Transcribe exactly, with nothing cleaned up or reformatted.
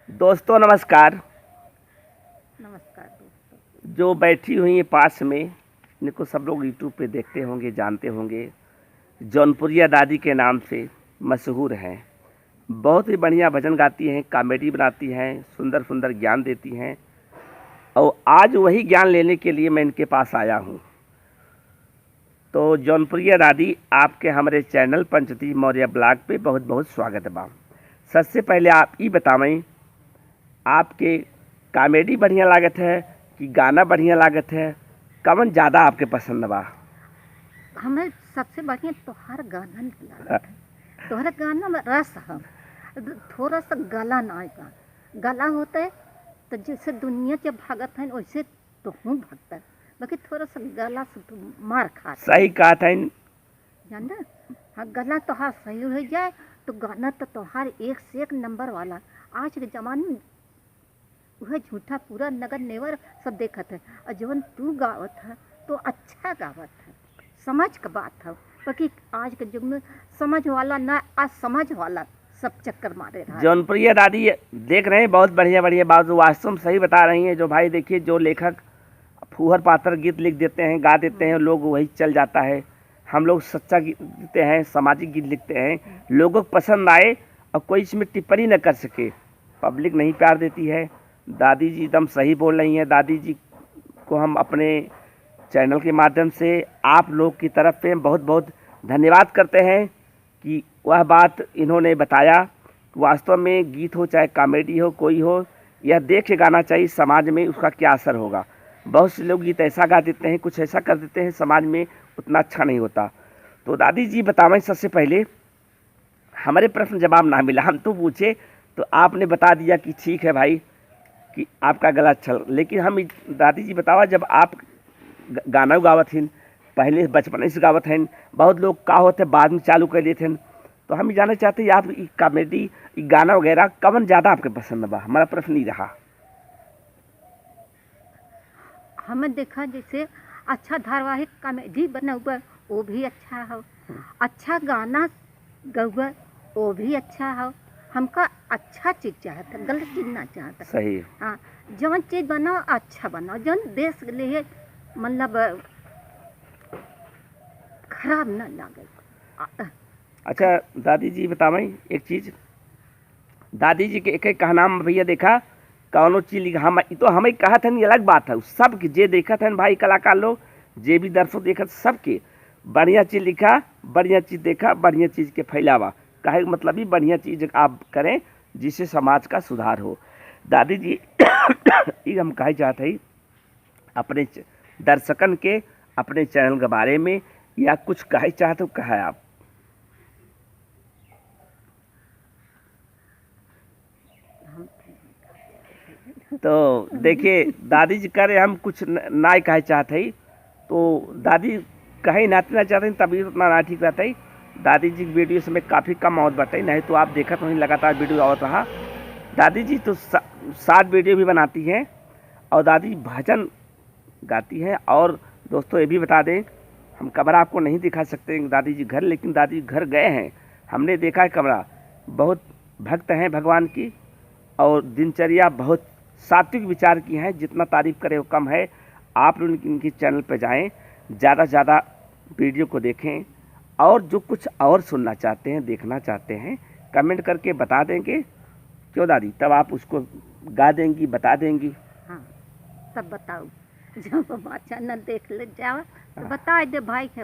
दोस्तों नमस्कार। नमस्कार दोस्तों। जो बैठी हुई हैं पास में, इनको सब लोग YouTube पे देखते होंगे, जानते होंगे। जौनपुरिया दादी के नाम से मशहूर हैं। बहुत ही बढ़िया भजन गाती हैं, comedy बनाती हैं, सुंदर सुंदर ज्ञान देती हैं। और आज वही ज्ञान लेने के लिए मैं इनके पास आया हूँ। तो जौनपुरिया दादी, आपके हमरे channel पंचतीज मौर्य vlog पे बहुत बहुत स्वागत बा। सबसे पहले आप ई बतावें, आपके comedy बढ़िया लागत है कि गाना बढ़िया लागत है, कवन ज्यादा आपके पसंद बा? हमें सबसे बढ़िया तोहार गाना नीक लागत है। तोहरे गाना में रस है, थोड़ा सा गला ना आएगा। गला होता है तो जैसे दुनिया के भागत है वैसे तो हूँ भागता है, बाकी थोड़ा सा गला से तू मार खात है। सही कहत है। जान दे, हाँ, गला तोहार सही हो जाए तो गाना तो तोहार एक से एक नंबर वाला। आज के जमाने में वह झूठा पूरा नगर नेवर सब देखत है, और जवन तू गावत है तो अच्छा गावत है, समझ के बात है। बाकी आज के युग में समझ वाला ना, असमझ वाला सब चक्कर मारे रहा है। जौनपुरिया दादी देख रहे हैं, बहुत बढ़िया बढ़िया बात, वास्तव में सही बता रही हैं। जो भाई देखिए, जो लेखक फूहर पातर गीत लिख देते हैं, गा देते हैं, लोग वही चल जाता है। हम लोग सच्चा गीत लिखते हैं, सामाजिक गीत लिखते हैं, लोगों को पसंद आए और कोई इसमें टिप्पणी न कर सके, public नहीं प्यार देती है। दादी जी एकदम सही बोल रही हैं। दादी जी को हम अपने channel के माध्यम से आप लोग की तरफ से बहुत बहुत धन्यवाद करते हैं कि वह बात इन्होंने बताया। वास्तव में गीत हो चाहे comedy हो, कोई हो, यह देख के गाना चाहिए समाज में उसका क्या असर होगा। बहुत से लोग गीत ऐसा गा देते हैं, कुछ ऐसा कर देते हैं, समाज में उतना अच्छा नहीं होता। तो दादी जी बतावें, सबसे पहले हमारे प्रश्न जवाब ना मिला, हम तो पूछे तो आपने बता दिया कि ठीक है भाई, कि आपका गला अच्छा लग-, लेकिन हम इ-, दादी जी बतावा, जब आप ग-, गाना गावत हिन, पहले बचपन से गावत हैं, बहुत लोग का होते बाद में चालू कर देते हैं, तो हम ये जानना चाहते हैं आप ई comedy, ई गाना वगैरह कवन ज्यादा आपके पसंद बा? हमारा प्रश्न ई रहा। हमें देखा जैसे अच्छा धारावाहिक comedy बनउबा, वो भी अच्छा हो, अच्छा गाना गउबा, वो भी अच्छा हो। हमका अच्छा चीज चाहत है, गलत चीज ना चाहत है। सही। हाँ, जवन चीज बनाओ अच्छा बनाओ, जवन देश के लिए मतलब खराब ना लागे। आ- अच्छा दादी जी बतावें एक चीज, दादी जी के एक एक कहनाम भैया देखा, कौनो चीज लिखा, हम, ई तो हम ही कहत हन, ये अलग बात है, सबके जे देखत हन भाई कलाकार लोग, जे भी दर्शक देखत, सबके बढ़िया चीज लिखा, बढ़िया चीज देखा, बढ़िया चीज के फैलावा। कहे के मतलब ही बढ़िया चीज आप करें जिससे समाज का सुधार हो। दादी जी, ई हम कहे चाहत हई अपने च-, दर्शकन के अपने channel के बारे में या कुछ कहे चाहत हो, कहे आप। तो देखिए दादी जी करे हम कुछ न-, नाय कहे चाहत हई, तो दादी कहीं नाते ना चाहते हैं, तबीयत उतना ना ठीक रहता है। दादी जी की video समय काफ़ी कम आवत बाटे, नहीं तो आप देखत वहीं लगातार video आवत रहा। दादी जी तो सा-, सात video भी बनाती हैं और दादी भजन गाती हैं। और दोस्तों ये भी बता दें, हम camera आपको नहीं दिखा सकते हैं दादी जी घर, लेकिन दादी घर गए हैं, हमने देखा है camera, बहुत भक्त हैं भगवान की और दिनचर्या बहुत सात्विक विचार की हैं, जितना तारीफ करें वो कम है। आप लोग इनके channel पे जाएं, ज़्यादा से ज़्यादा video को देखें और जो कुछ और सुनना चाहते हैं, देखना चाहते हैं, comment करके बता देंगे। क्यों दादी, तब आप उसको गा देंगी, बता देंगी। हाँ, तब बताओ। जब हम अच्छा न देख ले जाओ, तो हाँ। बता दे भाई के